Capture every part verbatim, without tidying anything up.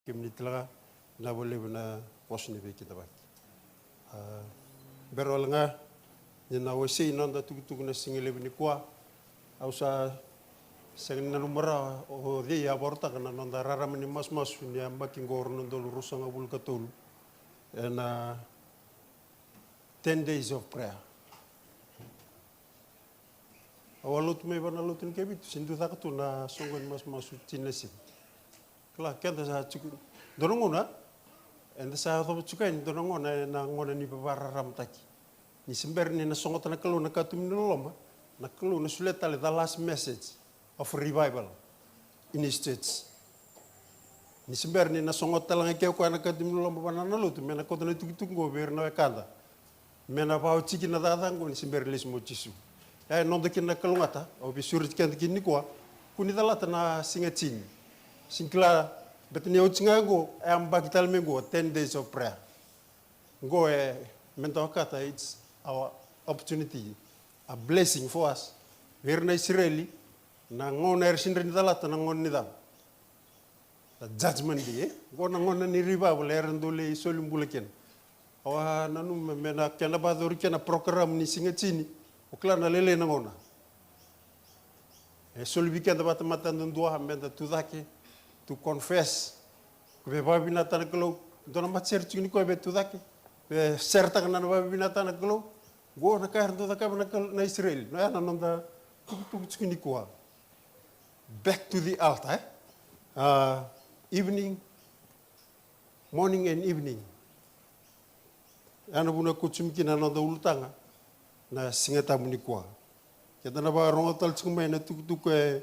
Kemuni tale ga, vinaka vakalevu na vosa ni veikidavaki. A, bera wale ga ni na wasei na noda tukutuku na siga levu nikua. Au sa sega ni nanuma rawa o cei a vakarautaka na noda rarama ni masumasu ni yabaki qo, rua na udolu ruasagavulu ka tolu, ena ten days of prayer. Au a lotu mai vua na lotu ni Kavitu, se dau caka tu na soqo ni masumasu tini na siga. Kila, keda sa tiko, dua na gauna eda sa yacova tiko yani dua na gauna, ena gauna ni vakararamataki. Ni se bera ni na sogota na Kalou na katuba ni loloma, na Kalou na solia tale the last message of revival in his church. Ni se bera ni na sogota tale ga ke o koya na katuba ni loloma vua na nona lotu me na kauta na itukutuku oqo vei ira na wekada, me na vakaoti kina na cakacaka oqo ni se bera ni lesu mai o Jisu. Ia e noda kina na kalougata, au via sureti keda kina nikua, kua ni calata na siga tini. Sega ni kila, baleta ni oti ga oqo, e yabaki tale mai oqo, ten days of prayer. Oqo e, meda okata, it's our opportunity, a blessing for us. Vei ira na Isireli, na gauna era sega ni calata na gauna ni cava? Na judgment day, e? Oqo na gauna ni revival era dau lai soli bula kina. Au a nanuma me na kena vakayacori kina na program ni siga tini, o kila na lailai na gauna. E soli vei keda vata mada dua meda tu cake, to confess. Ko via vakavinavinaka na Kalou, dua na matasere tiko ni koya via tu cake, via seretaka na nona vakavinavinaka na Kalou. Oqo na ka era dau cakava na Kalou, na Isireli. Na, ya na noda tukutuku tiko nikua. Back to the altar, e? Ah, evening, morning and evening. Ya na vuna kauti mai kina na noda ulutaga na Siga Tabu nikua. Keda na vakarogo tale tiko mai na tukutuku e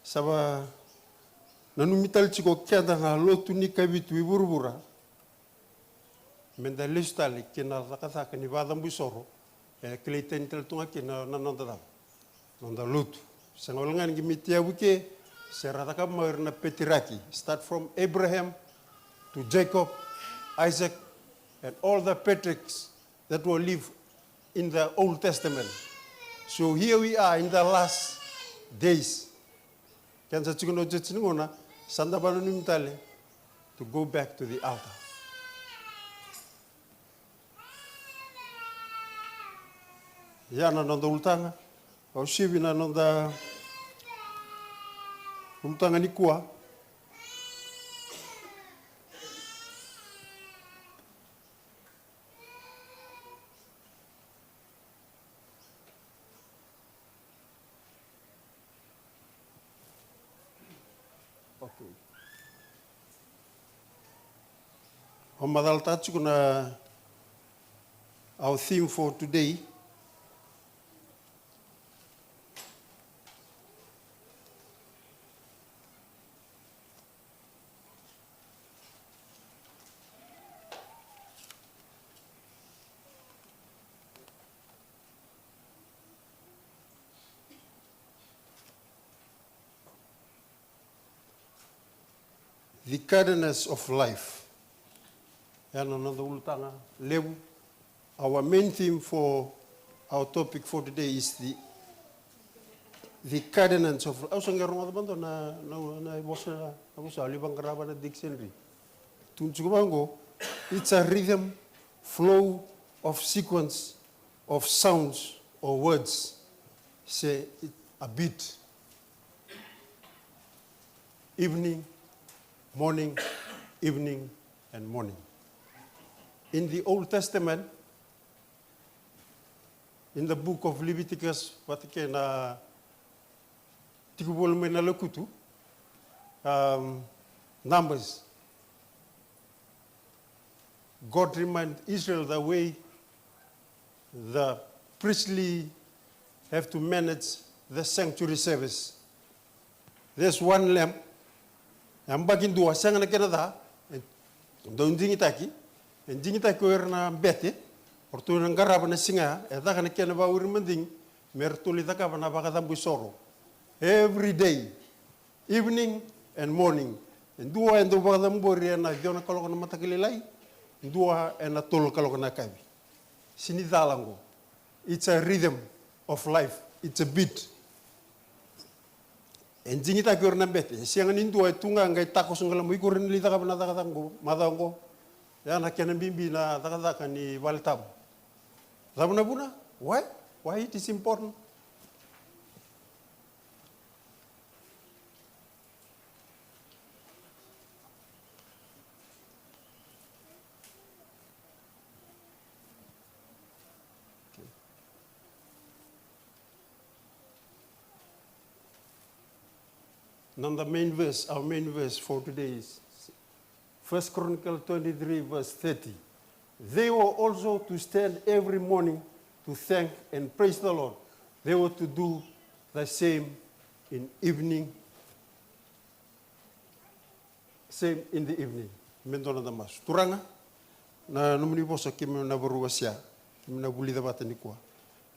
sa vakananumi tale tiko keda na lotu ni Kavitu e vuravura. Meda lesu tale ki na cakacaka ni vakacabo isoro, e kilai tani tale tu ga kina na noda cava? Noda lotu. Sega wale ga ni qai mai tekivu ke, se ra cakava mai o ira na patriarch. Start from Abraham to Jacob, Isaac, and all the patriarchs that were live in the Old Testament. So here we are in the last days. Keda sa tiko na iotioti ni gauna, sa da vakananumi tale to go back to the altar. Ya na noda ulutaga, au sivi na noda ulutaga nikua. Okay. Au macalataka tiko na, our theme for today. The cardinals of life. Ya na noda ulutaga levu. Our main theme for our topic for today is the, the cardinals of, au sa qai rogoca mada na, na, na vosa, na vosa, au lai vaqara na dictionary. Tukuni tiko vaqo, it's a rhythm, flow of sequence of sounds or words. Se a beat. Evening, morning, evening, and morning. In the Old Testament, in the book of Leviticus, vata kei na tiki voli mai na Lekutu, um, Numbers, God remind Israel the way the priestly have to manage the sanctuary service. There's one lamb. E yabaki dua, sega na kena ca, e dau digitaki, e digitaki o ira na bete, o ratou na qarava na siga ya, e caka na kena vakawiri madigi, me ratou lai cakava na vakacabo isoro. Every day, evening and morning. E dua e dau vakacabori ena ciwa na kaloko na mataka lailai, dua ena tolu na kaloko na yakavi. Sega ni cala oqo. It's a rhythm of life. It's a beat. E digitaki o ira na bete. E sega ni dua e tu ga qai takoso ga loma. Iko rawa ni lai cakava na cakacaka qo, macawa qo. Ya na kena bibi na cakacaka ni vale tabu. Cava na vuna? Why? Why it is important? Now the main verse, our main verse for today is First Chronicle twenty-three verse thirty. They were also to stand every morning to thank and praise the Lord. They were to do the same in evening, same in the evening. Me dua na masu. Turaga, na nomuni vosa keimami na vakarau wasea, keimami na vulica vata nikua.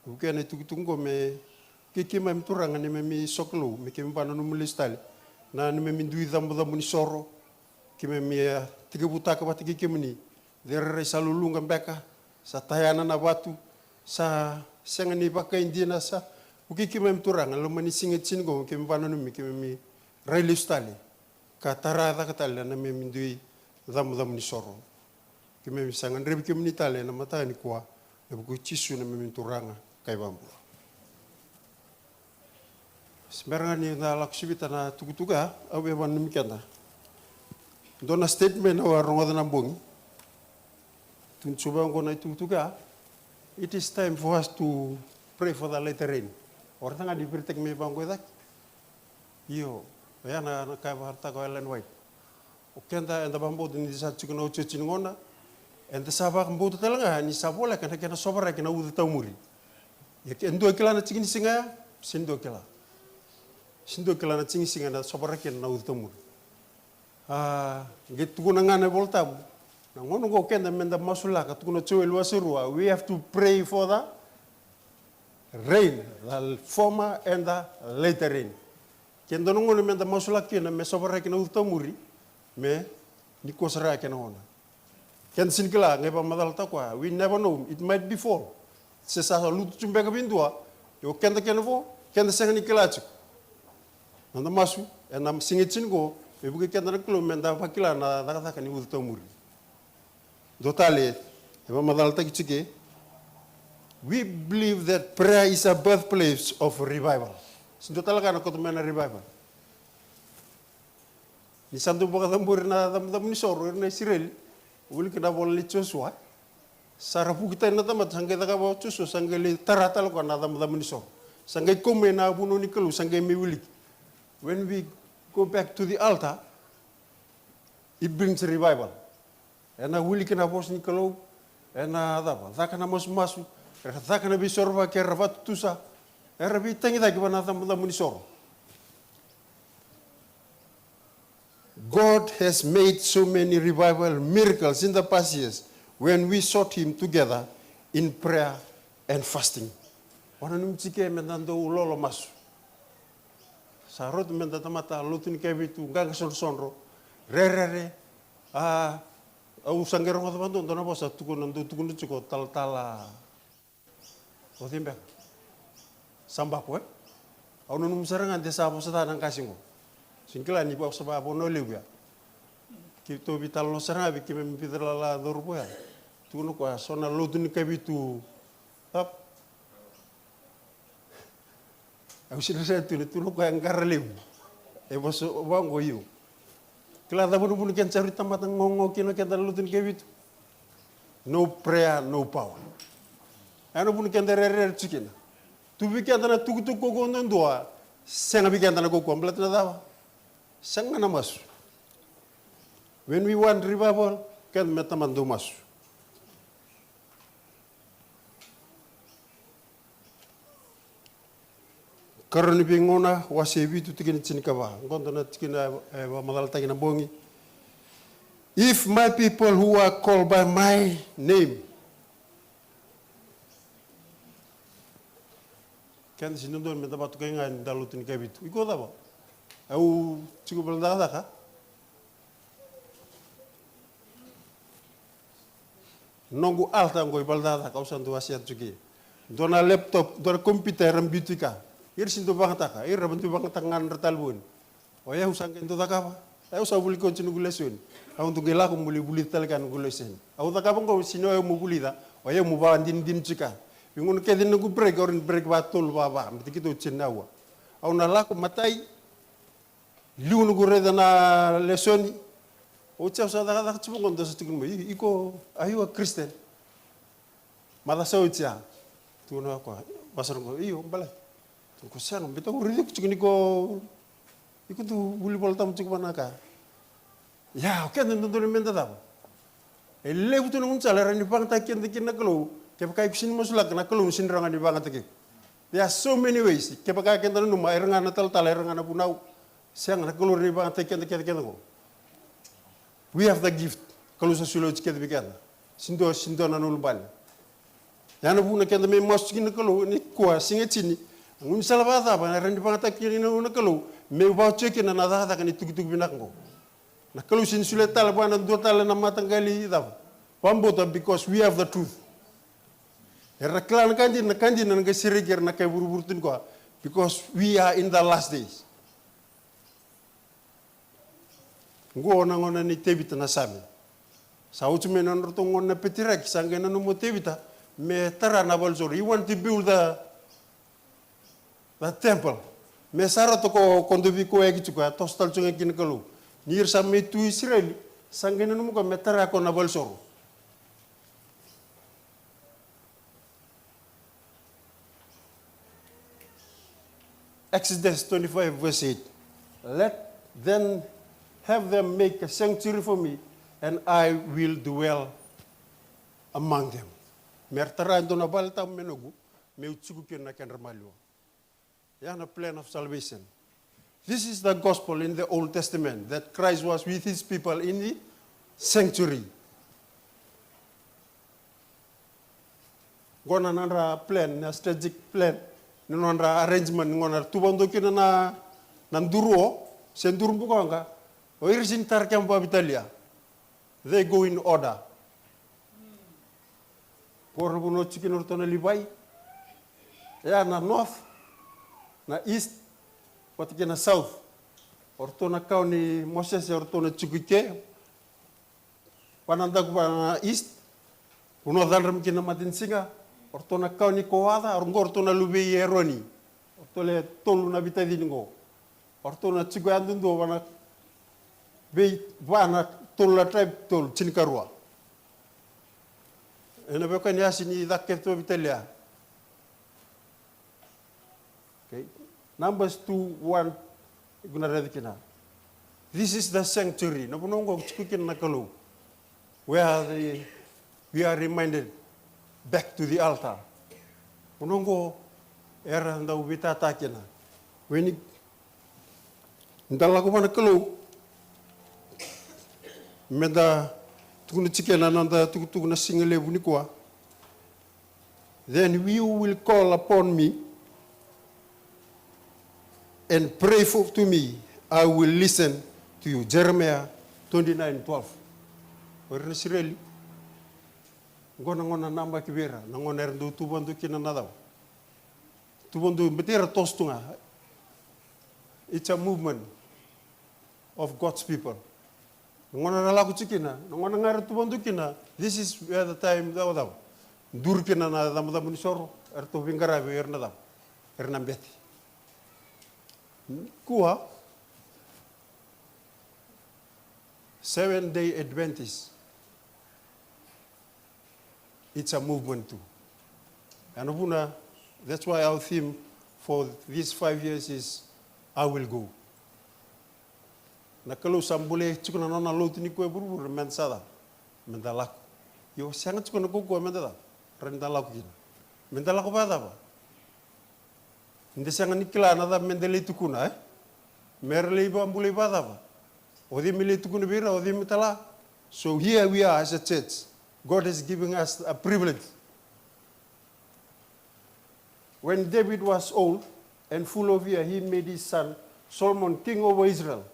Vukea na itukutuku qo me kei keimami Turaga neimami sokalou, me keimami vakananumi lesu tale na neimami dui cabocabo ni soro. Keimami a tekivutaka vata kei kemuni. De rairai sa luluqa beka, sa tayana na vatu, sa sega ni vakaidina, sa vukei keimami Turaga, loma ni siga tini qo keimami vakananumi, keimami rai lesu tale ka tara cake tale na neimami dui cabocabo ni soro. Keimami sa gadrevi kemuni tale ena mataka nikua, ena vuku i Jisu na neimami Turaga ka iVakabula. Se bera ga ni da lako sivita na tukutuku ya, au via vakananumi keda. Dua na statement au a rogoca na bogi. Tukuni tiko vaqo na itukutuku ya. It is time for us to pray for the latter rain. O rawa ga ni viritaki mai vaqo e cake. Io, oya na, na ka e vakaraitaka o Ellen White. O keda eda vakabauta ni sa tiko na iotioti ni gauna, eda sa vakabauta tale ga ni sa voleka na kena sovaraki na uca taumuri. Ia ke dua kila na tiki ni siga ya, se dua kila. Se dua kila na tiki ni siga na sovaraki na uca taumuri. A, qai tukuna ga na iVolatabu. Na gauna qo keda meda masulaka, tukuna o Joeli wase rua, we have to pray for the rain, the former and the latter rain. Ke dua na gauna meda masulaka kina me sovaraki na uca taumuri, me nikua sara kena gauna. Keda sega ni kila, qai vakamacalataka o koya, we never know, it might be fall. Se sa lutu tu beka vei dua, io keda kena vo, keda sega ni kila tiko. Noda masu ena siga tini qo, me vukei keda na Kalou meda vakila na cakacaka ni uca taumuri. Dua tale e vakamacalataki tiko, we believe that prayer is a birthplace of revival. Se dua tale ka na kauta mai na revival. Ni sa dau vakacabori na cabocabo ni soro ira na Isireli, wiliki na ivola nei Josua. Sa ra vuki tani na tamata, sa qai cakava o Josua, sa qai lai tara tale o koya na cabocabo ni soro. Sa qai kau mai na vunau ni Kalou, sa qai mai wiliki. When we go back to the altar, it brings revival. Ena wiliki na vosa ni Kalou, ena cava, caka na masumasu, era caka na veisorovaki, era vakatutusa, era veitagicaki vua na cabocabo ni soro. God has made so many revival miracles in the past years when we sought Him together in prayer and fasting. Vakananumi tiko meda dau lolo masu. Sa rauta meda tamata lotu ni kavitu, qaqa sodrosodro, rerere. A, au sa qai rogoca vakadua dua na vosa tukuna, dau tukuna tiko talatala o cei beka? Sa Bako, e? Au nanuma sara ga de sa vosa ca na qase qo. Sega ni kila ni vosa vakavanua levu ya. Keitou veitalanoa sara ga vei keimami vica lala cauravou ya. Tukuna o koya so na lotu ni kavitu. Au sega ni sega tu ni tukuna o koya e qara levu. E vosa vaqo, io. Kila cava na vuna keda sa rui tamata gogo kina keda na lotu ni kavitu? No prayer, no power. Oya na vuna keda rerere tiko kina. Tu vei keda na tukutuku kaukaua duadua, sega vei keda na kaukaua, baleta na cava? Sega na masu. When we want revival, keda me tamata dau masu. Karua ni Veigauna, wase e vitu, tikina e tinikava. Qo dua na tikina e vakamacalataki na bogi. If my people who are called by my name. Keda sega ni dodonu meda vakatokai ga ni da lotu ni kavitu. Iko cava? Au tiko vale cakacaka. Noqu altar qo i vale cakacaka, au sa dau wasea tiko. Dua na laptop, dua na computer era biuti ka. Ira sega ni dau vagataka, ira va dau vagataka ga na nodra talevoni. O yau sa qai dau cakava. Au sa vuli koya tiko noqu lesoni. Au dau qai lako mo lai vulica tale ga noqu lesoni. Au cakava qo, sega ni o yau mo vulica, o yau mo vakadinadina tiko. Vei gauna kece ni noqu break, au rawa ni break va tolu, va va, baleta keitou tiko na aua. Au na lako matai, liu noqu raica na lesoni. Oti au sa cakacaka tiko qo, dua sa tukuna mai, "Iko, are you a Christian?" Maca sa oti ya. Tukuna o koya, "Pastor qo, io, baleta." Tukuna o koya, "Sega, baleta au raici iko tiko ni ko, iko dau vuli Vola Tabu tiko vaka na ka." Ia, o keda dodonu meda cava? E levu tu na gaunisala e rawa ni vagataki keda kina na Kalou. Kevaka iko sega ni masulaka, na Kalou sega ni rawa ga ni vagataki iko. There are so many ways. Kevaka keda nanuma, era ga na talatala, era ga na vunau. Sega, na Kalou e rawa ni vagataki keda kece kece qo. We have the gift. Kalou sa solia oti kece vei keda. Sega ni dua, sega ni dua na ulubale. Ya na vuna keda mai masu tiko kina na Kalou nikua, siga e tini. Na gaunisala vakacava e rawa ni vagataki kina na Kalou me vakatau kina na cakacaka ni tukutuku vinaka qo? Na Kalou sega ni solia tale vua na dua tale na mataqali cava, vakabauta, because we have the truth. Era kila na ka dina, na ka dina na qai sereki ira na kai vuravura tu nikua, because we are in the last days. Qo na gauna nei Tevita na Same. Sa oti mai na nodratou gauna na peteriaki, sa qai nanuma o Tevita me tara na valesoro. He want to build the, the temple. Me sa rauta ko, ko dau veikauwayaki tiko, a toso tale tiko ga kina na Kalou. Ni ira sa mai tu Isireli, sa qai nanuma koya me tara koya na valesoro. Exodus twenty-five verse eight. Let them have them make a sanctuary for me, and I will dwell among them. Me ra tara e dua na vale tabu me noqu, meu tiko kina na kedra maliwa. Ya na plan of salvation. This is the gospel in the Old Testament, that Christ was with his people in the sanctuary. Qo na nodra plan, na strategic plan, na nodra arrangement, qo na tu vakadua kina na, na duru o, se duru bukawaqa, o ira sega ni tara keba vakaveitalia. They go in order. Qo na vanua tiko kina o ratou na Livai. Ya na north, na east, vata kei na south. O ratou na kawa nei Mosese, o ratou na tiko i ke. Va na daku va na east. Vanua cadra mai kina na matanisiga. O ratou na kawa ni Koaca, o qo o ratou na luvei Eroni. O ratou le tolu na veitacini qo. O ratou na tiko yadudua va na vei, va na tolu na tribe, tolu, tinikarua. Ena veiwekani ya sega ni caka kece tu vakaveitalia. Okay. Numbers two one, iko na raica kina. This is the sanctuary. Na vanua qo tiko kina na Kalou. Where the, we are reminded back to the altar. Vanua qo era dau veitata kina. When da lako vua na Kalou, meda tukuna tiko na noda tukutuku na siga levu nikua. Then you will call upon me and pray for to me, I will listen to you. Jeremiah twenty-nine twelve. O ira na Isireli. Qo na gauna namaki vei ira, na gauna era dau tu vakadua kina na cava? Tu vakadua, baleta era toso tu ga. It's a movement of God's people. Na gauna era lako tiko kina, na gauna ga era tu vakadua kina, this is where the time, cava, cava. Duri kina na cabocabo ni soro, eratou veiqaravi o ira na cava, era na bete. Kua, Seven Day Adventist. It's a movement too. Ya na vuna, that's why our theme for these five years is, I will go. Na Kalou sa bolei tiko na nona lotu nikua e vuravura, meda sa cava? Meda lako. Io, sega tiko na kaukauwa meda cava? Rawa ni da lako kina. Meda lako vakacava? Da sega ni kila na cava meda lai tukuna, e? Mera lai vakabulai vakacava? O cei me lai tukuna vei ira, o cei me tala? So here we are as a church. God is giving us a privilege. When David was old and full of years, he made his son Solomon king over Israel.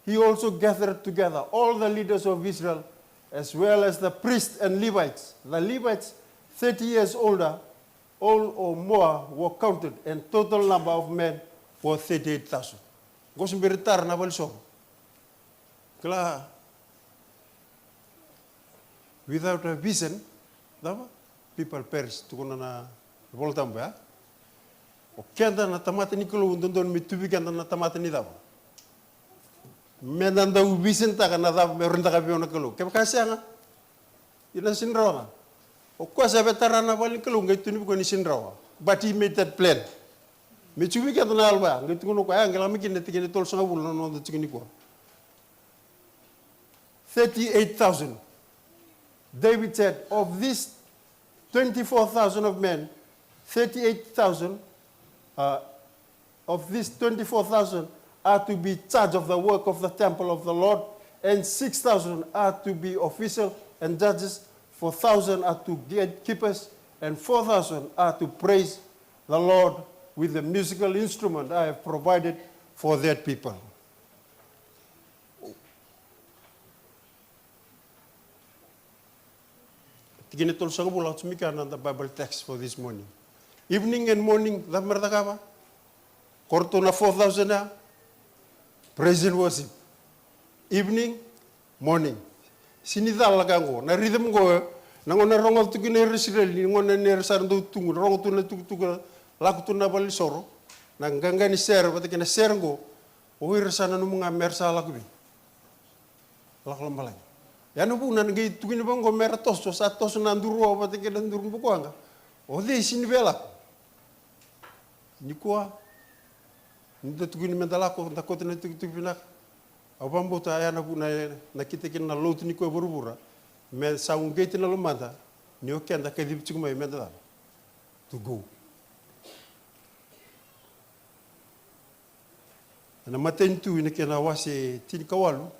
He also gathered together all the leaders of Israel, as well as the priests and Levites. The Levites, thirty years older, All or more were counted, and total number of men were thirty-eight thousand. Qo se bera ni tara na valenisoro. Kila, without a vision, cava? People perish, tukuna na Vola Tabu ya. O keda na tamata ni Kalou, dodonu me tu vei keda na tamata ni cava? Me da dau vision taka na cava me rawa ni caka vei au na Kalou. Kevaka sega, ena sega ni rawa ga. O koya sa via tara na vale ni Kalou, qai tukuni vei koya ni sega ni rawa. But he made that plan. Me tiko vei keda na yalo vaya, qai tukuna o koya, ya qai lako mai kina na tikina e tolusagavulu na noda tiko nikua. Thirty-eight thousand. David said, "Of these twenty-four thousand of men, thirty-eight thousand, uh, of these twenty-four thousand are to be charge of the work of the temple of the Lord, and six thousand are to be official and judges, four thousand are to gatekeepers, and four thousand are to praise the Lord with the musical instrument I have provided for that people." Tikina e tolusagavulu, au tu mai kea na the Bible text for this morning. Evening and morning, cava mera cakava? Ko ratou na four thousand ya, praise and worship. Evening, morning. Sega ni cala na ka qo. Na rhythm qo, na gauna rogoca tu kina o ira na Isireli, ni gauna ni ra sa dau tuqu, rogo tu na tukutuku, lako tu na valenisoro, na qaqa ni sere vata kei na sere qo, o ira sa nanuma ga mera sa lako vei, lako lomalagi. Ya na vuna na qai tukuni vaqo mera toso, sa toso na duru vata kei na duru bukawaqa. O cei sega ni via lako? Nikua, ni da tukuni meda lako, da kauta na tukutuku vinaka. Au vakabauta ya na vuna e nakita kina na lotu nikua e vuravura, me sa uqeti na lomada ni o keda kacivi tiko mai meda cava? To go. Ena Matanitu, ena kena wase tinikawalu,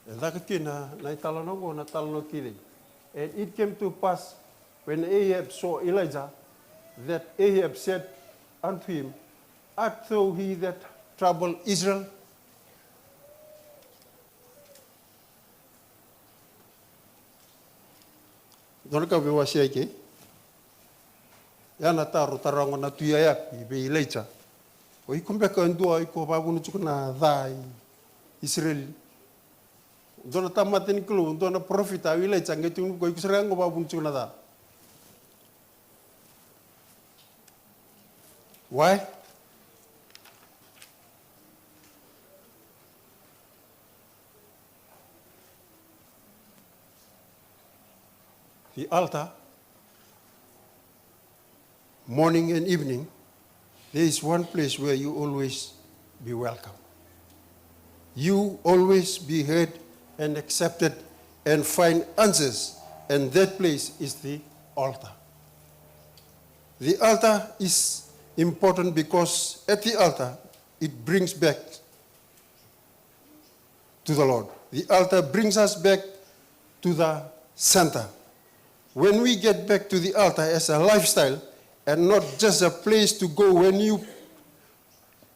e caka kina na italanoa qo, na talanoa kece. And it came to pass, when Ahab saw Elijah, that Ahab said unto him, "Art thou he that troubled Israel?" Dua na ka vei wasea ike. Ya na taro taroga na Tui Ahapi vei Ilaija. O iko beka e dua iko vavuna tiko na ca i Isireli? Dua na tamata ni Kalou, dua na parofita, o Ilaija, qai tukuna vei koya, iko sara ga qo vavuna tiko na ca. Why? The altar, morning and evening, there is one place where you always be welcome. You always be heard and accepted and find answers, and that place is the altar. The altar is important because at the altar, it brings back to the Lord. The altar brings us back to the center. When we get back to the altar as a lifestyle and not just a place to go when you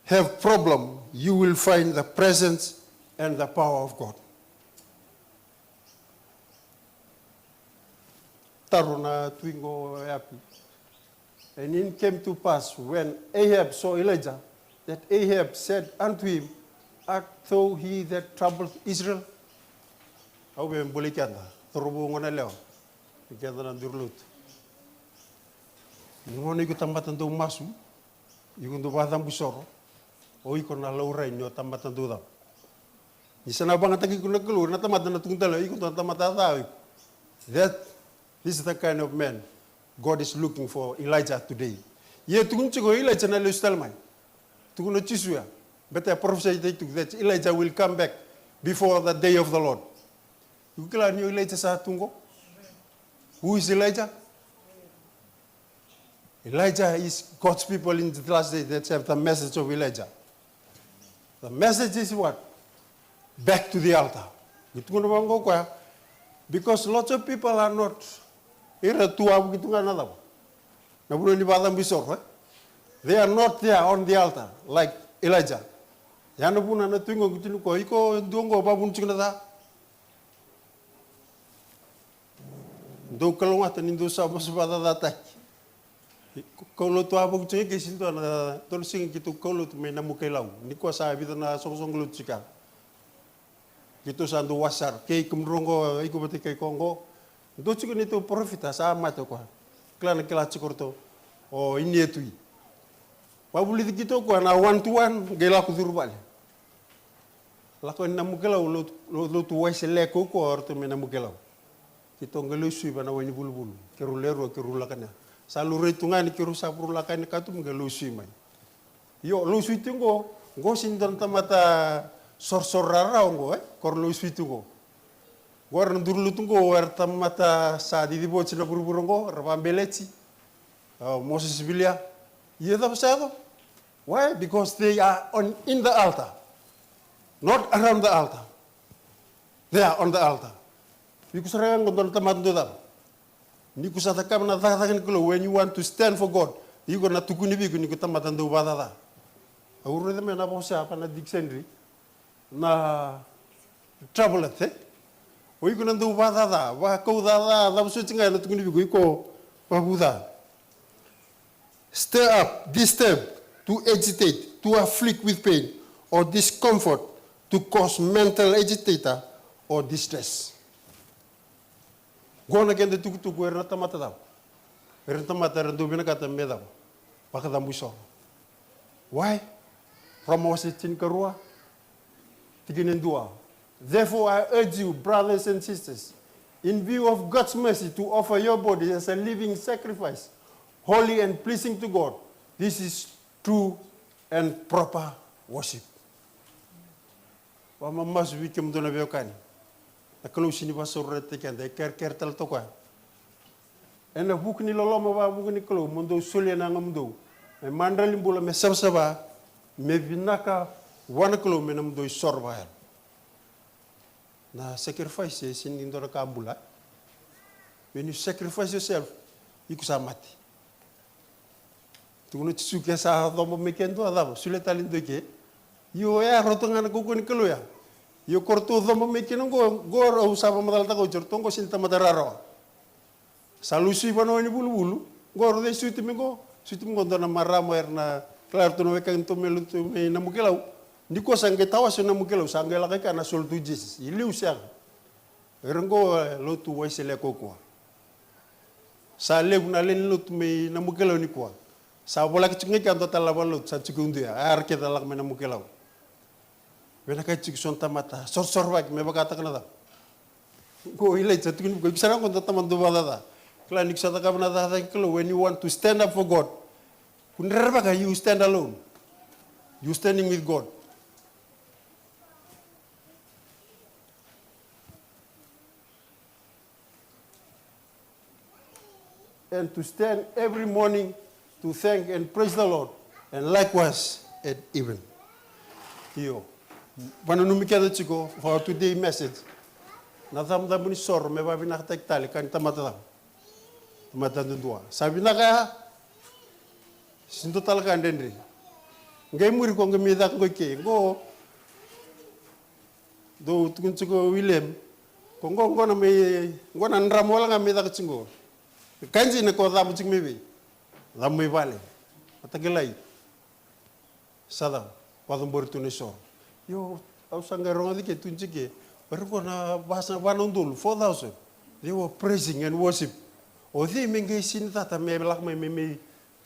have problem, you will find the presence and the power of God. Taro na tui qo o Ahapi. And it came to pass when Ahab saw Elijah, that Ahab said unto him, "Art thou he that troubled Israel?" Au via bolei keda, cauravou, goneyalewa, keda na duru lotu. Ni gauna iko tamata dau masu, iko dau vakacabo isoro, o iko na laurai ni o tamata dau cava? Ni sa na vakayagataki iko na Kalou, na tamata na tukuna tale, iko dua na tamata ca o iko. That, this is the kind of man God is looking for Elijah today. Ia tukuni tiko o Elijah na lesu tale mai. Tukuna o Jisu ya. Baleta e parofisai tiko that Elijah will come back before the day of the Lord. Iko kila ni o Elijah sa tu qo? Who is Elijah? Elijah is God's people in the last day that have the message of Elijah. The message is what? Back to the altar. Qai tukuna vaqo o koya, because lots of people are not, ira tu wavoki tu ga na cava? Na vanua ni vakacabo isoro, e? They are not there on the altar like Elijah. Ya na vuna na tui qo qai tukuna o koya, iko dua qo vavuna tiko na ca. Dou kalougata ni dou sa masu vakacacataki. Kaulotu a vuki tiko kei si dua na, dua na siga keitou kaulotu mai Namukailau. Nikua sa vica na soqosoqo lotu tiko ya. Keitou sa dau wasa sara. Kei kemudrou oqo, iko vata kei koya oqo. Dua tiko neitou parofita sa mate o koya. Kila na kila tiko o ratou. O Inia Tui. Vavulici keitou o koya na one to one, qai lako curu vale. Lako yani Namukelau, lotu, lo-, lotu Wesele kaukaua o ratou mai Namukelau. Keitou qai lesu i vei na wai ni vuluvulu. Keirau lewe rua, keirau lako yani. Sa laurai tu ga ni keirau sa vuru lako yani katuba qai lesu i mai. Io, lesu i tu qo, qo sega ni dua na tamata sorosoro rarawa qo, e? Ko ra lesu i tu qo. Qo era na duru lotu qo, era tamata sa ciciva oti na vuravura qo, era vabeleti. A, Moses Vilia. Ia cava sa yaco? Why? Because they are on, in the altar. Not around the altar. They are on the altar. Iko sara ga qo dua na tamata dau cava? Ni ko sa cakava na cakacaka ni Kalou, when you want to stand for God, iko na tukuni vei iko ni ko tamata dau vakacaca. Au raica mai na vosa vaka na dictionary na troubled, e? O iko na dau vakacaca, vakaucaca, cava soti ga ena tukuni vei iko, iko vakavuca. Stir up, disturb, to agitate, to afflict with pain or discomfort, to cause mental agitator or distress. Qo na keda tukutuku, era na tamata cava? Era na tamata era dau vinakata me cava? Vakacabo isoro. Why? Roma wase tinikarua, tikina e dua. Therefore, I urge you, brothers and sisters, in view of God's mercy, to offer your bodies as a living sacrifice, holy and pleasing to God. This is true and proper worship. Vakamamasu vei kemudou na veiwekani. Na Kalou sega ni vakasaurarataki keda, e kerekere tale toka o koya. Ena vuku ni loloma vakavuku ni Kalou, mo dou solia na yagomudou me madrali bula, me savasava, me vinaka vua na Kalou, me nomudou isoro vakayalo. Na sacrifice e sega ni dua na ka bula. When you sacrifice yourself, iko sa mate. Tukuna o Jisu, ke sa coba mai ke dua, cava? Solia tale e dua i ke. Io, oya rauta ga na kaukauwa ni Kalou ya. Io, ko ratou coba mai kina oqo, oqo au sa vakamacalataka oti, o ratou oqo sega ni tamata rarawa. Sa lesu i vanua ni vuluvulu, oqo o ratou suti mai oqo, suti mai oqo dua na marama, era na kila, o ratou na weka ni tou mai lotu mai Namukelau. Nikua sa qai tawase o Namukelau, sa qai lako i kea na Salt to Jesus. I liu sega. Era oqo, e, lotu Wesele kaukaua. Sa levu na lewe ni lotu mai Namukelau nikua. Sa voleka tiko ga i kea dua tale na valenilotu, sa tiko e Uduya, a, era kece lako mai Namukelau. Vinakati tiko so na tamata sorosorovaki me vakataka na cava? Qo Ilaija, tukuni vei iko, iko sara ga qo dua na tamata dau vakacaca. Kila ni ko sa cakava na cakacaka ni Kalou, when you want to stand up for God, ko ni rerevaka, you stand alone. You standing with God. And to stand every morning to thank and praise the Lord, and likewise at even. Io. Vananumi keda tiko for today message. Na icabocabo ni soro me vakavinakataki tale ka ni tamata cava? Tamata duadua. Sa vinaka ya. Sega ni dua tale ka dredre. Qai muri ko qai mai caka qo i ke. Qo. Dou tukuna tiko o William. Ko qo, qo na mai, qo na drama wale ga mai caka tiko qo. Ka dina ko cabo tiko mai vei? Cabo mai vale. Matakilai. Sa cava? Vakacabori tu na isoro. Io, au sa qai rogoca i ke, tukuna tiko i ke. O ira qo na va, sa va na udolu, four thousand. They were praising and worship. O cei me qai sega ni cata me lako mai me, me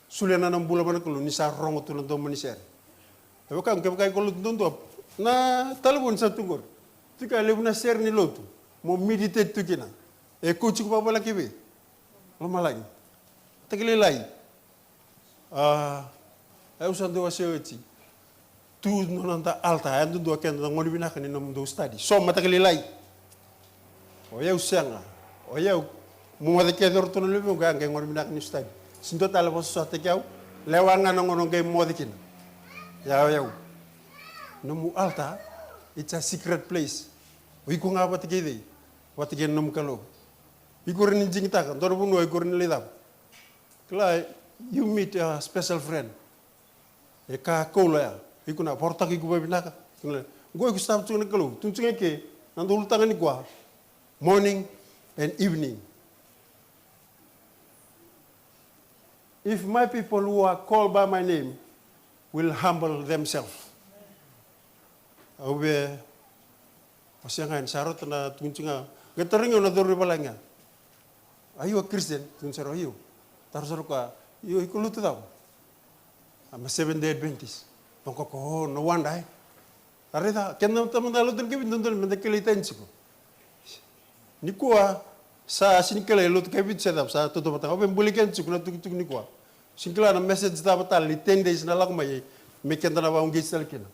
solia na nona bula vua na Kalou ni sa rogo tu na domo ni sere? E vaka, kevaka iko lotu duadua, na talevoni sa tu qori. Tiko ya levu na sere ni lotu mo meditate tu kina. E kauti iko vakavoleka i vei? Lomalagi. Matakalailai. A, au sa dau wasea oti. Tu na noda altar, yadudua keda na gauna vinaka ni nomudou study. So, matakalailai. O yau sega. O yau, moce kece o ratou na luvequ, ya qai gauna vinaka ni study. Sega ni dua tale vakasosataki au, lewa ga na gauna o qai moce kina. Ya o yau. Nomu altar, it's a secret place. O iko ga vata kei cei? Vata kei na nomu Kalou. Iko rawa ni digitaka, dua na vanua iko rawa ni lai cava? Kila, you meet a special friend. E ka koula ya. Iko na vakarautaka iko vakavinaka. Qo iko sa tiko na Kalou. Tu tiko i ke, na dau ulutaga nikua. Morning and evening. If my people who are called by my name will humble themselves. Au via, o sega ni sa rota na tukuni tu ga. Qai tarogi au na cauravou e valagi ga. Are you a Christian? Tukuni sara, io. Taro sara o koya, io, iko lotu cava? I'm a Seventh Day Adventist. Vaqo o koya, oh, no wonder, e. A raica, keda na tamata lotu ni kavitu, dodonu meda kilai tani tiko. Nikua, sa sega ni kilai lotu kavitu se cava, sa tautauvata ga. Au via buli keda tiko na tukituki nikua. Sega ni kila na message cava tale ni ten days na lako mai, me keda na vakaoqo tale kina.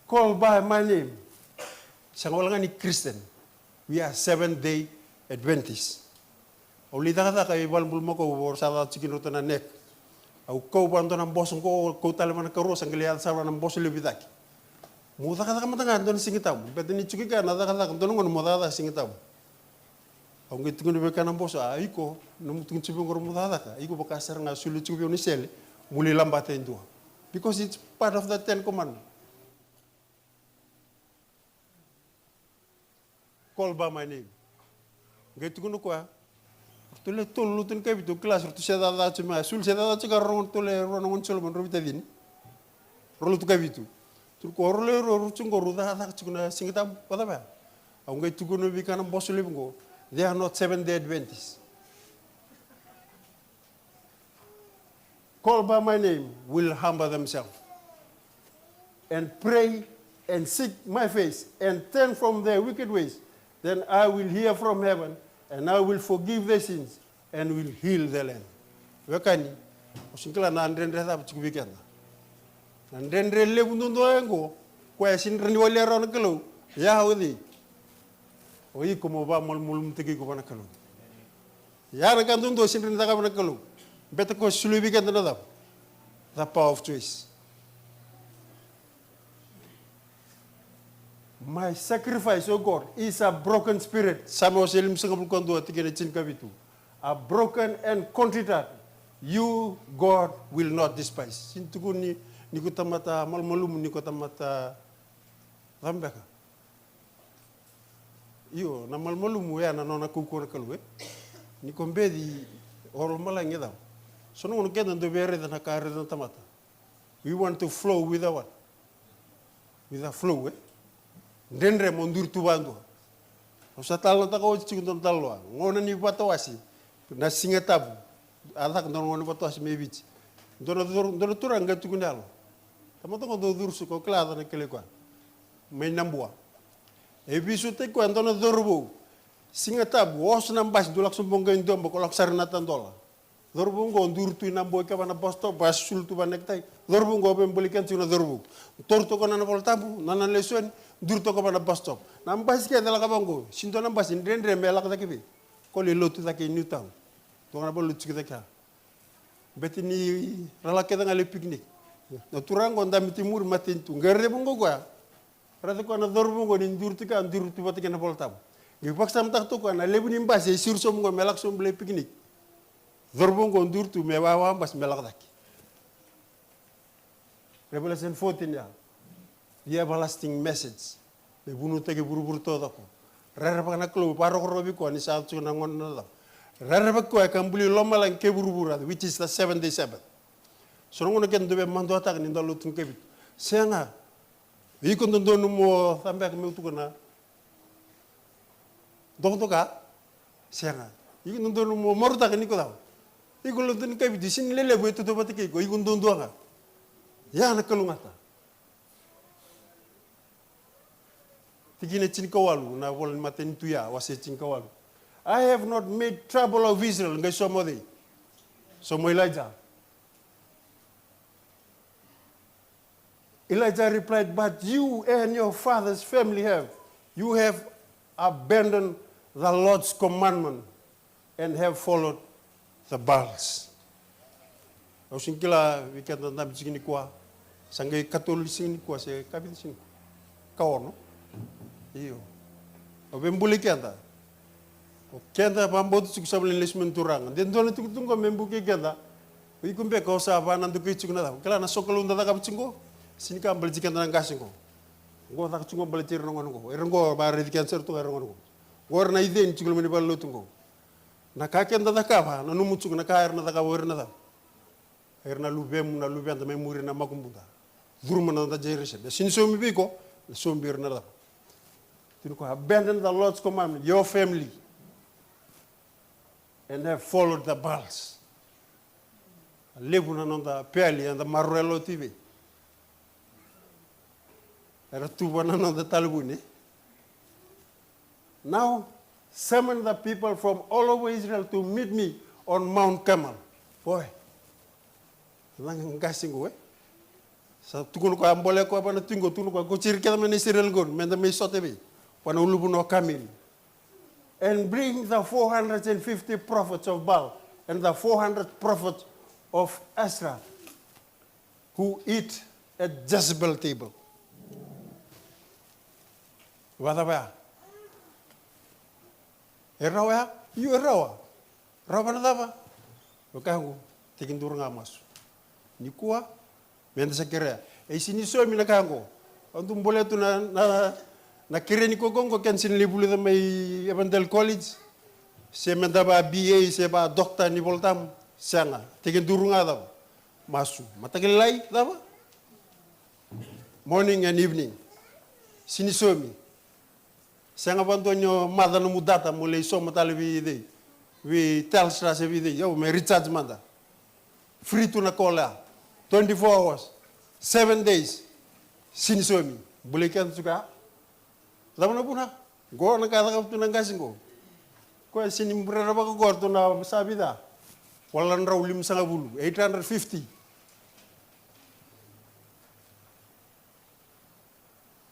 Call by my name. Sega wale ga ni Christian. We are Seventh Day Adventist. Au lai cakacaka i valenibula Makau, au sa caka tiko kina rauta na nek. Au kau vua dua na boso qo, kau tale vua na karua, sa qai lai yaco sara vua na boso levu i cake. Mo cakacaka mada ga dua na Siga Tabu. Beta ni tiko i kea na cakacaka, dua na gauna mo cakacaka Siga Tabu. Au qai tukuna vei koya na boso, a, iko, nomu tukuna tiko vei au qo mo cakacaka, iko vaka sara ga solia tiko vei au na isele, mo lai labata e dua. Because it's part of the Ten Commandments. Call by my name. Qai tukuna o koya, ratou le tolu lotu ni kavitu, au kila se ratou se cakacaka tiko mai, sulu se cakacaka tiko, rau rua na gone Solomoni, rau veitacini. Rau lotu kavitu. Tukuna o koya, rau le rua, rau tiko qo, rau cakacaka tiko na Siga Tabu, vacava ya? Au qai tukuna vei koya na boso levu qo, they are not Seventh Day Adventists. Call by my name will humble themselves and pray and seek my face and turn from their wicked ways, then I will hear from heaven and I will forgive their sins and will heal their land. Wekani, o sega ni kila na dredre cava tiko vei keda. Na dredre levu duadua e qo, koya e sega ni rawa ni walia rawa na Kalou, ya o cei? O iko mo vakamalumalumutaki iko vua na Kalou. Ya na ka duadua sega ni rawa ni cakava na Kalou. Beta ko solia vei keda na cava? The power of choice. My sacrifice, O God, is a broken spirit. Same wase limasagavulu ka dua, tikina tinikavitu. A broken and contrite heart, you, God, will not despise. Sega ni tukuni ni ko tamata malumalumu, ni ko tamata cava beka. Io, na malumalumu ya na nona kaukauwa na Kalou, e? Ni ko beci, o lomalagi e cava? So na gauna keda dau via raica na ka e raica na tamata. We want to flow with the what? With the flow, e? Dredre mo duri tu vadua. Au sa talanoataka oti tiko dua na talanoa. Gauna ni vatawase, na Siga Tabu. A caka dua na gauna ni vatawase mai Viti. Dua na curu, dua na turaga qai tukuni yalo. Tamata qo dau curu suka, au kila, a ca na kilai koya. Mai Nabua. E veisautaki koya e dua na cauravou. Siga Tabu, oso na basi, dau lako sobu qai doba, ko lako sara na tadola. Cauravou qo duri tu i Nabua, i kea va na bus stop, a sulu tu va na necktie. Cauravou qo, au via buli keda tiko na cauravou. Taura toka na nona ivola tabu, na nona lesoni, duri toka va na bus stop. Na basi kece lako vaqo, sega ni dua na basi, dredre me lako cake i vei? Ko lai lotu cake i Newtown. Toka na valenilotu tiko cake ya. Beta ni ra lako kece ga lai picnic. Na turaga qo dabe tu i muri, matanitu. Qai raica vaqo o koya. Raica o koya na cauravou qo ni duri tu ka, duri tu vata kei na ivola tabu. Qai vakasamataka toka o koya na levu ni basi e siro sobu qo me lako sobu lai picnic. Cauravou qo duri tu me wawa basi me lako cake. Revelation fourteen ya. The everlasting message. Me vunautaki e vuravura taucoko. Rerevaka na Kalou, vakarokoroko vei koya ni sa yaco tiko na gauna na cava. Rerevaki koya ka buli lomalagi kei vuravura, which is the seventh day Sabbath. So na gauna keda dau via maduataka ni da lotu ni kavitu. Sega. Iko dodonu mo, cava beka meu tukuna, dokadoka? Sega. Iko dodonu mo marautaka ni ko cava? Iko lotu ni kavitu, sega ni lelevu e tautauvata kei iko, iko duadua ga. Ya na kalougata. Tikina tinikawalu na ivola ni Matanitu ya, wase tinikawalu. I have not made trouble of Israel. Qai sauma o cei? Sauma o Elijah. Elijah replied, but you and your father's family have. You have abandoned the Lord's commandment and have followed the Baals. Au sega ni kila vei keda dabe tiko nikua, sa qai katolu ni siga nikua se kavica siga nikua? Kaono. Io. Au via buli keda. O keda vakabauta tiko sa vale ni lesu mai na Turaga. De dua na itukutuku qo me vukei keda. O iko beka o sa vakanadakuya tiko na cava? Kila na sokalou da cakava tiko qo. Sega ni ka baleti keda na qase qo. Qo caka tiko qo baleti ira na gone qo. Era qo vakaraici keda sara tu ga era gone qo. Qo era na iceni tiko loma ni valenilotu qo. Na ka keda cakava, nanuma tiko na ka era na cakava o ira na cava? Ira na luvemu, na luveda mai muri na makubuda. Curuma na noda generation. E sini saumi vei iko, na saumi ira na cava? Tukuna o koya, abandon the Lord's commandment, your family, and have followed the Baals. Levu na noda peali, eda maroroya lo T V. Era tuva na noda talevoni. Now, summon the people from all over Israel to meet me on Mount Carmel. Boy, na qase qo, e? Sa tukuna o koya, a bole o koya vua na tui qo, tukuna o koya, ko ciri kece mai na Isireli qo, meda mai sota vei, vua na uluvuna o Kameli. And bring the four hundred and fifty prophets of Baal and the four hundred prophets of Asherah who eat at Jezebel table. Vakacava ya? E rawa ya? Io, e rawa. Rawa na cava? Wekaqu, tekiduru ga masu. Nikua, meda sa kerea. E sini saumi na ka qo. Au dau bolea tu na, na, na kerea ni kokoqo, kena sini lai vulica mai Evangelical College. Se meda va B A, se va doctor ni Volatabu. Sega. Tekiduru ga cava? Masu. Mataka lailai, cava? Morning and evening. Sini saumi. Sega vakadua ni o maca nomu data mo lai sauma tale vei cei, vei Telstra se vei cei, io, me recharge mada. Free tu na call ya. Twenty-four hours. Seven days. Sini saumi. Bulai keda tu ka. Cava na vuna? Qo na ka cakava tu na qase qo. Koya sini rerevaka qo tu na sa vica? Wala na drau limasagavulu. Eight hundred fifty.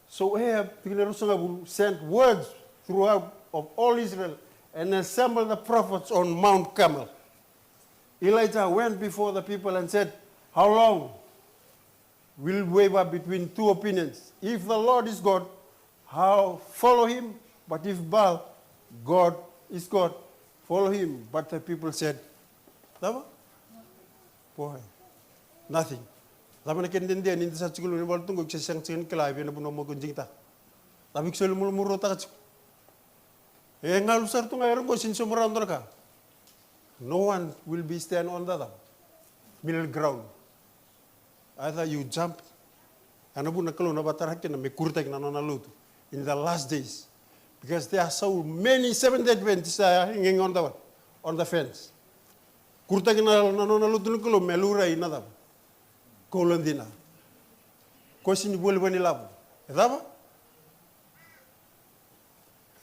So Ahab, tikina e ruasagavulu, sent words throughout of all Israel and assembled the prophets on Mount Carmel. Elijah went before the people and said, how long will waver between two opinions? If the Lord is God, how follow him? But if Baal, God is God, follow him. But the people said, cava? Boy, nothing. Cava na kena dede ni da sa tiko ni vale tu qo, ke sa sega tiko ni kila e vei na vanua mo ko digitaka. Cava iko sa lumuruta tiko? E galu sara tu ga era qo, sini saumi rawa dua na ka. No one will be stand on the other middle ground. Either you jump. Ya na vuna na Kalou na vakatara kina me kuretaki na nona lotu in the last days. Because there are so many Seventh-day Adventists are hanging on the, on the fence. Kuretaki na, na nona lotu na Kalou me laurai na cava? Koula dina. Ko sini voli vani lavo. E cava?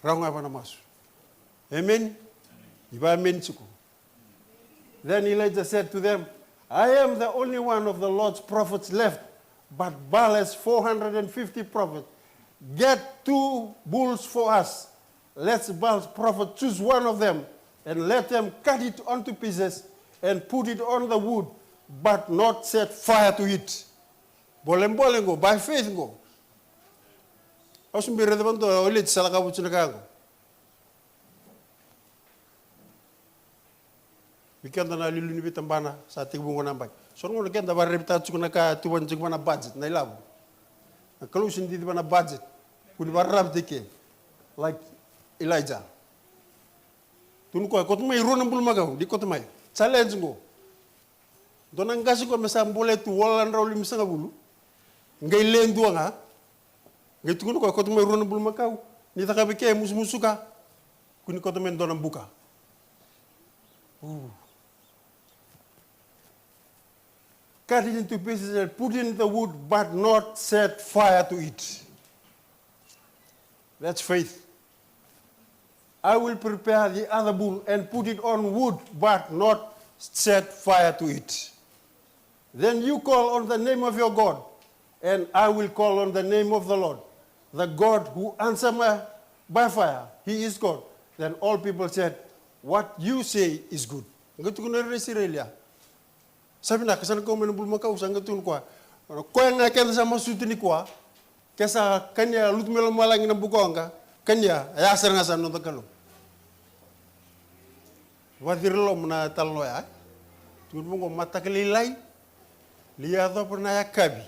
Rawa ga vana masu. Amen. Ni va amen tiko. Then Elijah said to them, I am the only one of the Lord's prophets left, but Baal has four hundred and fifty prophets. Get two bulls for us. Let Baal's prophet choose one of them, and let them cut it onto pieces and put it on the wood, but not set fire to it. Bolebole qo, by faith qo. Au se bera ni cakava dua, o Elijah sa cakava tu na ka qo. Vei keda na liuliu ni veitabana, sa tekivu qo na yabaki. So na gauna keda vakararavi tiko na ka, tu vani tiko vana budget, na ilavo. Na Kalou sini cici vana budget. Kua ni vakararavi tiko ke. Like Elijah. Tukuna o koya, kauta mai rua na bulumakau, ni kauta mai. Challenge qo. Dua na qase qo me sa bole tu wale na drau limasagavulu. Qai le dua ga. Qai tukuna o koya, kauta mai rua na bulumakau. Ni cakava i ke, musumusuka. Kua ni kauta mai dua na buka. Ooh. Cut it into pieces and put it in the wood, but not set fire to it. That's faith. I will prepare the other bull and put it on wood, but not set fire to it. Then you call on the name of your God, and I will call on the name of the Lord, the God who answer my, by fire. He is God. Then all people said, what you say is good. Qai tukuna o ira na Isireli ya, sa vinaka, sa na kau mai na bulumakau, sa qai tukuna o koya. O koya ga keda sa masuti nikua, ke sa kania, lutu mai lomalagi na buka oqo, kania, e ya sara ga sa noda Kalou. Vacira loma na talanoa ya. Tukuna vaqo, mataka lailai, lai yacova na yakavi.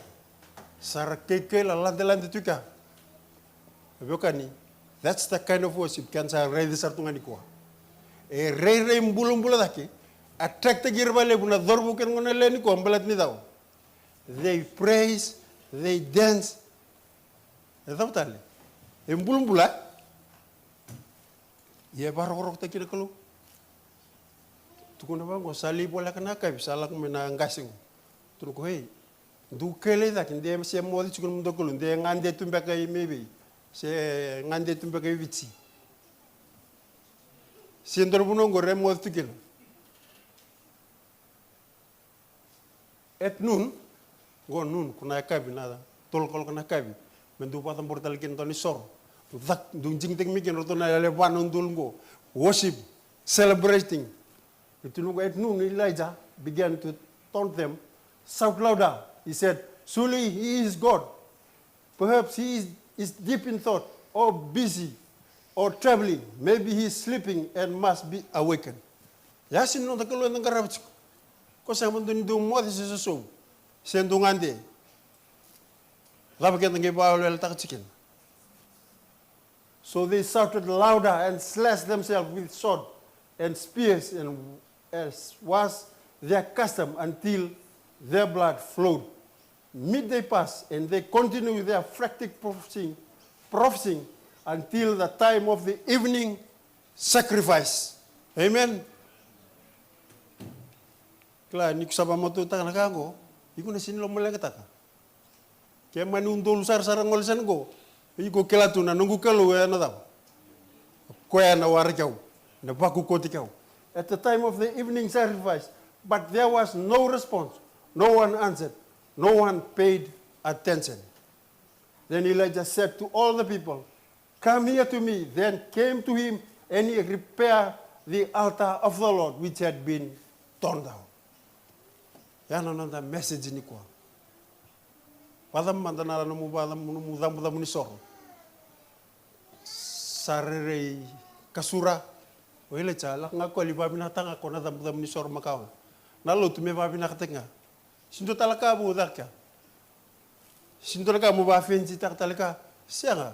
Sa ra kaikai, la ladelade tu kea. Veiwekani, that's the kind of worship keda sa raica sara tu ga nikua. E rairai bulabula cake, attract-taki ira vakalevu na cauravou kei na gone yalewa nikua baleta ni cava? They praise, they dance. E cava tale? E bulabula. Ia e vakarokorokotaki na Kalou. Tukuna vaqo, sa lai voleka na yakavi, sa lako mai na qase qo. Tukuna qo, ei, dou kaila i cake, de se moce tiko na nomudou kalou, de gade tu beka i Meivei, se gade tu beka i Viti. Se dua na vanua qori e moce tu kina. At noon, qo noon, ko na yakavi, na tolu na kaloko na yakavi, me dou vakacabora tale kina dua na isoro. Dou cak-, dou digitaki mai kina o ratou na yalewa na udolu qo. Worship, celebrating. E tukuna qo, at noon Elijah began to taunt them, shout louder. He said, surely he is God. Perhaps he is, is deep in thought, or busy, or traveling. Maybe he is sleeping and must be awakened. Ia sega ni noda Kalou eda qarava tiko. Ko sega vakadua ni dau moce se sosovu, se dau gade. Cava keda qai vakaweleweletaka tiko kina? So they shouted louder and slashed themselves with sword and spears, and as was their custom, until their blood flowed. Midday passed, and they continued their frantic prophesying, prophesying until the time of the evening sacrifice. Amen. Kila ni ko sa vakamatautaka na ka qo, iko na sega ni lomaleqataka. Ke mani udolu sarasara gole sara qo, iko kila tu na noqu Kalou e na cava? Koya na waraki au, na vakukoti kau. At the time of the evening sacrifice, but there was no response. No one answered. No one paid attention. Then Elijah said to all the people, come here to me. Then came to him, and he repaired the altar of the Lord, which had been torn down. Ya na noda message nikua. Vakacava mada na nomu, vakacava nomu cabucabu ni soro? Sa rairai kasura. O Ilaija, lako ga ko li vakavinakataka ga ko na cabucabu ni soro makawa. Na lotu me vakavinakataki ga. Sega ni dua tale ka vou caka. Sega ni dua na ka mo vakafenjitaka tale ka. Sega.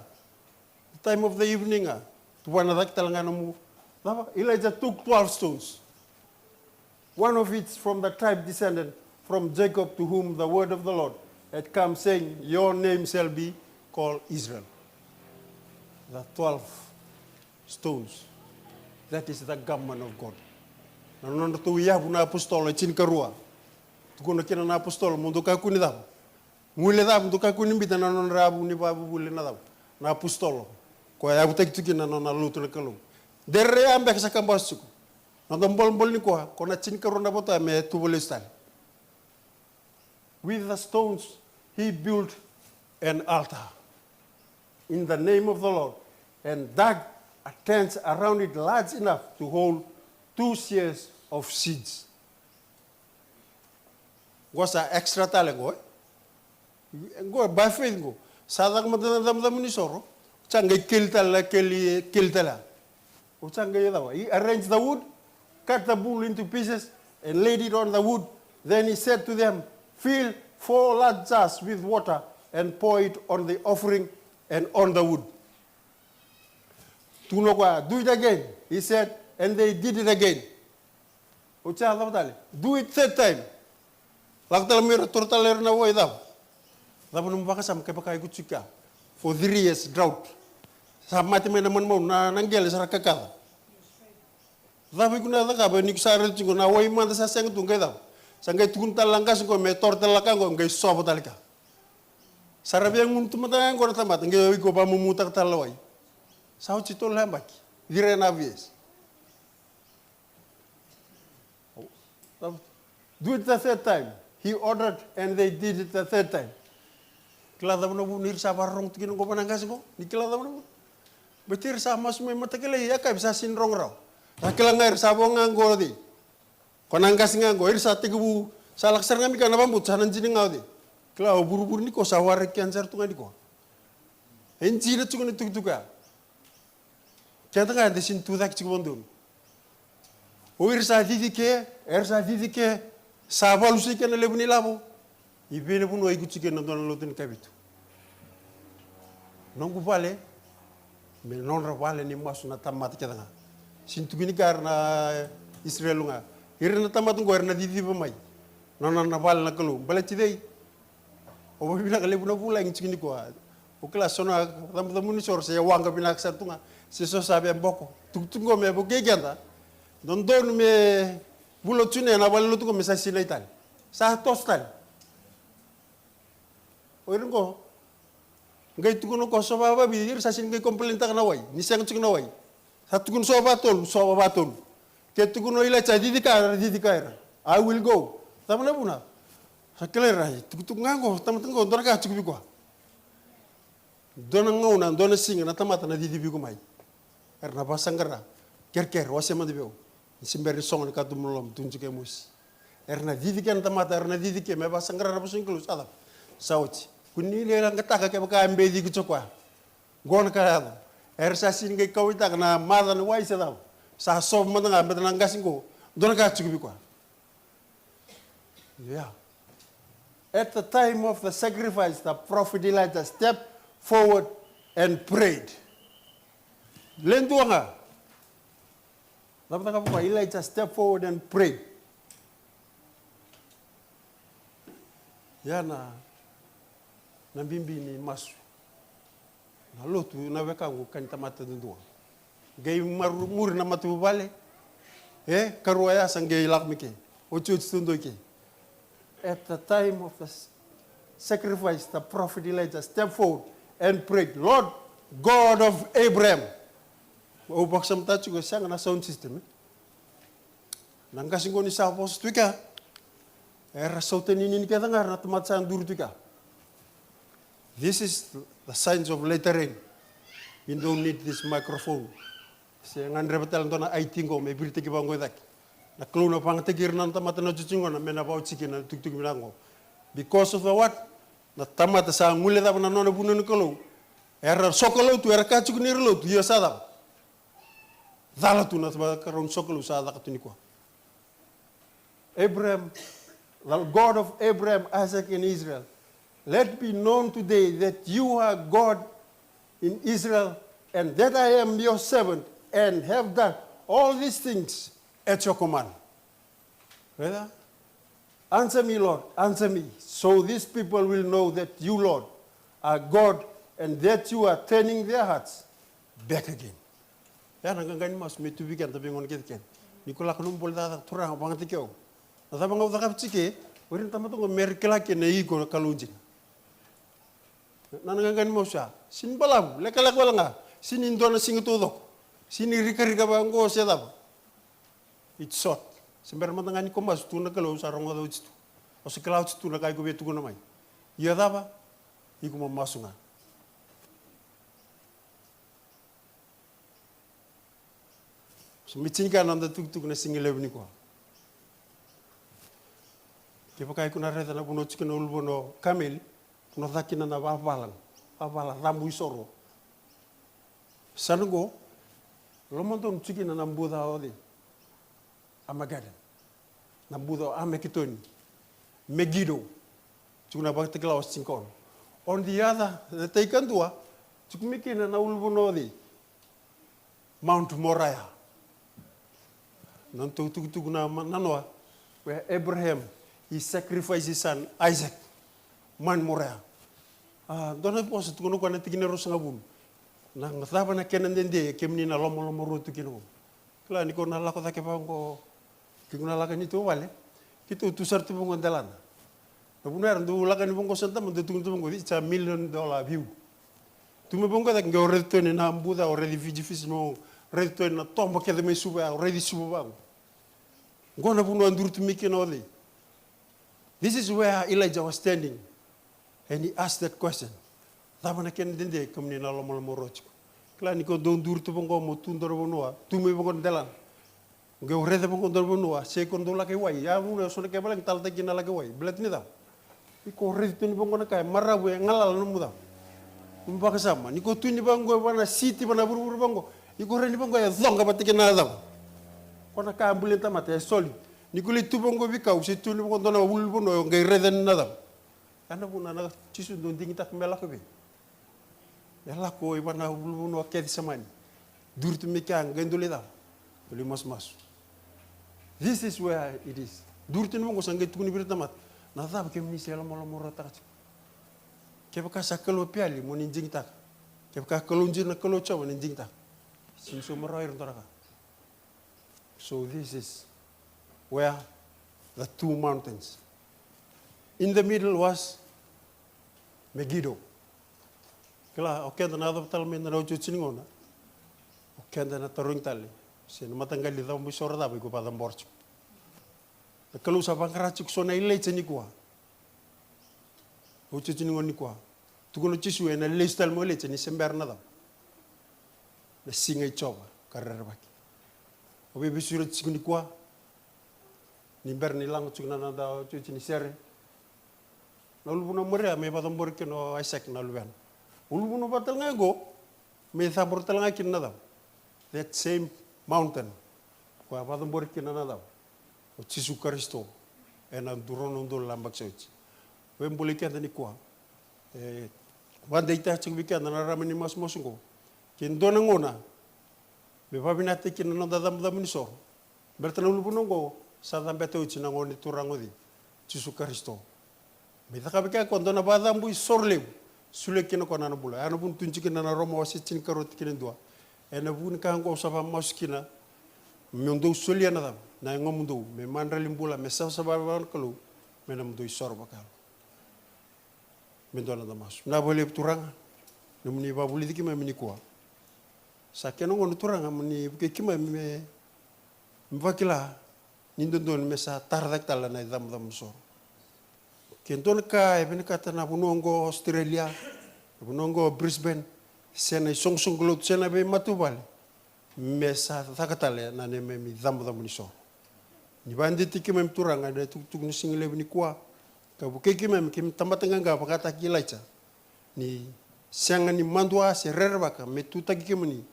The time of the evening, a. Tu vua na cake tale ga nomu. Cava? Elijah took twelve stones. One of it from the tribe descended from Jacob, to whom the word of the Lord had come, saying, your name shall be called Israel. The twelve stones. That is the government of God. Na nodratou yavu na apositolo e tinikarua. Tukuna kina na apositolo, mo dou kakua ni cava? Guilecava, dou kakua ni biuta na nodra yavu ni vakavuvuli na cava? Na apositolo. Koya yavutaki tu kina na nona lotu na Kalou. De rairai a beka sa kabasi tiko. Noda bolebole nikua, ko na tinikarua na voto ya me tuva lesu tale. With the stones he built an altar in the name of the Lord, and dug a trench around it large enough to hold two seahs of seeds. Qo sa extra tale qo, e? Qo by faith qo. Sa caka mada na camucamu ni soro. Sa qai keli tale, keli, keli tale. O sa qai cava? He arranged the wood, cut the bull into pieces, and laid it on the wood. Then he said to them, fill four large jars with water and pour it on the offering and on the wood. Tukuna o koya, do it again, he said, and they did it again. Oti ya cava tale? Do it third time. Lako tale mai ira, toro tale ira na wai, cava? Cava nomu vakasama kevaka iko tiko ya? For three years drought. Sa mate mai na manumanu, na, na qele sa ra kakaca. Cava iko na cakava ni ko sa raica tiko na wai mada sa sega tu, qai cava? Sa qai tukuna tale na qase qo me toro tale na ka qo, qai sova tale ka. Sa ra via gunu tu mada ga qo na tamata, qai iko vakamumutaka tale na wai. Sa oti tolu na yabaki. Three and a half years. Do it the third time. He ordered, and they did it the third time. Kila cava na vuna ira sa vakarorogo tu kina qo vua na qase qo? Ni kila cava na vuna? Baleta ira sa masu mai mataka lailai, yakavi sa sega ni rogo rawa. Sa kila ga ira sa vo ga qo, o cei? Ko na qase ga qo, ira sa tekivu, sa lako sara ga mai kea na vakabauta, sa na jina ga, o cei? Kila, o vuravura nikua sa waraki keda sara tu ga nikua. E jina tiko na itukutuku ya. Keda ga eda sega ni tu cake tiko vakadodonu. O ira sa cici ke, era sa cici ke, sa valusai ke na levu ni lavo. I vei na vanua iko tiko kina, na dua na lotu ni kavitu? Noqu vale me nodra vale ni masu na tamata kece ga. Sega ni tukuni ga na Isireli ga, Ira na tamata oqo era na ciciva mai na nona vale na Kalou. Baleti cei? O vakavinaka levu na vulagi tiko nikua. O kila so na cabucabu ni soro se waqa vinaka sara tu ga se so sa via boko. Tukutuku oqo me vukei keda. Dodonu me vula o June na vale lotu oqo me sa sinai tale. Sa toso tale. O ira oqo. Qai tukuna o koya so vavavi, ira sa sini qai complain taka na wai ni sega tiko na wai. Sa tukuna so vatolu, so vatolu. Ke tukuna o Ilaija cicika era, cicika era. I will go. Cava na vuna? Sa kila ira, tukutuku ga oqo, tamata oqo, dua na ka tiko vei koya. Dua na gauna, dua na siga na tamata na ciciviko mai. Era na vasaqara. Kerekere, wase mada vei au. Ni se bera ni sogo ni katuba na loma, tukuni tiko e Mosi. Era na cicike na tamata, era na cicike me vasaqara na vosa ni Kalou, sa cava? Sa oti. Kua ni lai laqataka kevaka e beci iko tiko koya. Qo na ka yaco. Era sa sini qai kauwaitaka na maca na wai se cava. Sa sova mada ga, baleta na qase qo. Dua na ka tiko vei koya. Yeah. At the time of the sacrifice, the prophet Elijah stepped forward and prayed. Le dua ga. Cava caka vua, Elijah stepped forward and prayed. Ia na, na bibi ni masu. Na lotu, na wekaqu, ka ni tamata duadua. Qai maroroi na matavuvale. E, karua ya sa qai lako mai ke. Otioti tu dua i ke. At the time of the s-, sacrifice, the prophet Elijah stepped forward and prayed, "Lord God of Abraham." Au vakasamataka tiko, sega na sound system, e. Na qase qo ni sa vosa tu i kea. Era sautaninini kece ga era na tamata sa duri tu i kea. This is the signs of latter rain. We don't need this microphone. Se gadreva tale dua na I T qo me viritaki vaqo i cake. Na Kalou na vagataki ira na tamata na tsutsugona me na vaotiki na tukituki vinaka qo. Because of the what? Na tamata sa guilecava na nona vunau na Kalou. Era sokalou tu, era ka tiko ni ra lotu, ia sa cava? Cala tu na vakarau ni sokalou sa caka tu nikua. Abraham, the God of Abraham, Isaac, and Israel, let be known today that you are God in Israel, and that I am your servant, and have done all these things at your command. Brother, answer me, Lord, answer me, so these people will know that you, Lord, are God, and that you are turning their hearts back again. Ya na qaqa ni masu me tu vei keda veigauna kece kece. Ni ko lako nomu bole cakacaka, Turaga, vagataki au. Na cava ga au cakava tiko, o ira na tamata qo me ra kila kina iko na Kalou dina. Na, na qaqa ni masu ya, sini balavu, lekaleka wale ga, sini dua na siga taucoko, sini rikarika vaqo se cava. It's short. Se bera mada ga ni ko masu, tukuna na Kalou, au sa rogoca oti tu. Au sa kila oti tu na ka iko via tukuna mai. Ia cava? Iko mo masu ga. Sa mai tini ka na noda tukutuku na siga levu nikua. Kevaka iko na raica na vanua tiko na uluvana o Kameli, ko na caka kina na vavala, vavala cabu isoro. Sa na qo, lomadonu tiko kina na buca o cei? Armageddon. Na buca o Armagedoni. Megido. Tiko na Vakatakila wase tinikaono. On the other, na tai kadua, tiko mai kina na uluvana o cei? Mount Moriah. Na nodatou tukutuku na, na noa, where Abraham, he sacrificed his son Isaac. Mount Moriah. A, dua na vosa tukuna o koya na tikina e ruasagavulu. Na cava na kena dede, kemuni na lomalomarua tu kina qo. Kila ni ko na lako cake vaqo, ke ko na lako ni tu vale, keitou tu sara tu vaqo delana. Na vuna era dau lako ni vaqo sa dama, dau tukuna tu vaqo, it's a million dollar view. Tu mai vaqo cake, qai o raici tu yani na buca, o raici Fiji Fish, o raici tu yani na toba kece mai Suva ya, o raici Suva vaqo. Qo na vanua duri tu mai kina o cei? This is where Elijah was standing. And he asked that question. Cava na kena dede, kemuni na lomalomarua tiko? Kila ni ko dau duri tu vaqo mo tu dua na vanua, tu mai vaqo delana. Qai o raica vaqo dua na vanua, se ko dau laki wai. Ya vanua e so na kena valagi talataki na laki wai. Baleta ni cava? Iko raici tu ni vaqo na ka e maravu, e galala na nomu cava? Nomu vakasama. Ni ko tu ni vaqo e va na siti, va na vurevure vaqo. Iko raica ni vaqo e coqa vata kei na cava? Ko na ka e bulia na tamata, e solid. Ni ko lai tu vaqo veikau, se tu ni vaqo dua na ulunivanua, o qai raica ni na cava? Ya na vuna na Jisu dau digitaka me lako vei. E lako i va na ulunivanua o Kecisemani. Duri tu mai kea, qai dau lai cava? Dau lai masumasu. This is where it is. Duri tu ni vaqo sa qai tukuni vei ira na tamata. Na cava kemuni se lomalomarotaka tiko? Kevaka sa Kalou Piali mo ni digitaka. Kevaka Kalou dina na Kalou Jiova ni digitaka. Sini so marawa ira dua na ka. So this is where the two mountains. In the middle was Megiddo. Kila, o keda na yacova tale mai na otioti ni gauna. O keda na tarogi tale. Se na mataqali cava mai soro cava iko vacabora tiko. Na Kalou sa vaqara tiko so na Ilaija nikua. Otioti ni gauna nikua. Tukuna o Jisu ena lesu tale mai o Ilaija ni se bera na cava? Na siga i Jiova ka rerevaki. O vei veisureti tiko nikua. Ni bera ni laga tiko na noda otioti ni sere. Na uluvuna o Moria me vacabora kina o Isaac na luvena. Uluvuna vata tale ga oqo me cabora tale ga kina na cava? That same mountain. Koya vacabora kina na cava? O Jisu Karisito ena dua na udolu na yabaki sa oti. Veibolei keda nikua. E vakadeitaka tiko vei keda na rarama ni masumasu oqo. Ke dua na gauna me vakavinakataki kina na noda cabocabo ni soro. Baleta na uluvuna oqo sa cabeta oti na Gone Turaga o cei? Jisu Karisito. Me cakava kina o koya dua na vakacabo isoro levu. Solia kina o koya na nona bula. Ya na vuna tukuni kina na Roma wase tinikarua tikina e dua. Ena vuku ni ka oqo au sa vakamasu kina. Meu dou solia na cava? Na yagomudou me madrali bula, me savasava vaka na Kalou, me nomudou isoro vakayalo. Me dua na noda masu. Vinaka vakalevu Turaga, nomuni vakavulici keimami nikua. Sa kena gauna Turaga mo ni vukei keimami me, me vakila ni dodonu me sa tara cake tale na icabocabo ni soro. Ke dua na ka e vinakata na vanua oqo Australia, na vanua oqo Brisbane, se na isoqosoqo lotu, se na veimatavuvale, me sa caka tale na neimami icabocabo ni soro. Ni vakadeitaki keimami Turaga ena itukutuku ni siga levu nikua, ka vukei keimami, keimami tamata qaqa vakataki Ilaija. Ni sega ni madua se rerevaka me tutaki kemuni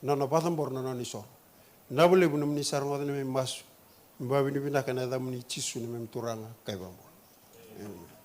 na nona vakacabora na nona isoro. Vinaka vakalevu nomuni sa rogoca na neimami masu. Me vakavinavinaka ena yacamuni Jisu na neimami Turaga ka iVakabula. Emeni.